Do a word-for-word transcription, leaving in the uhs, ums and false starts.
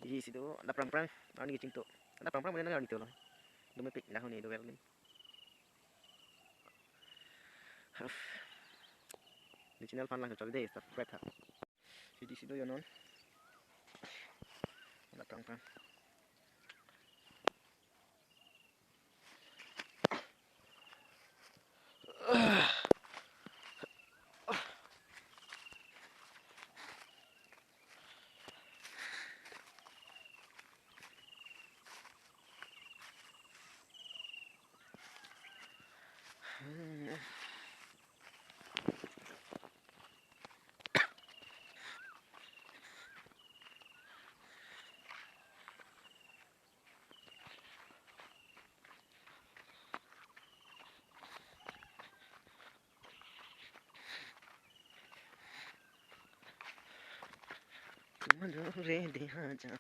Di si do, ada prang-prang, arni kechingto. Ada prang-prang, mana arni to lo. Dumepik, dah ni, do well ni. Di channel aphan lang chol de, subscribe ha. Si di si do yo non. Ada prang-prang. Kumalo re de haja.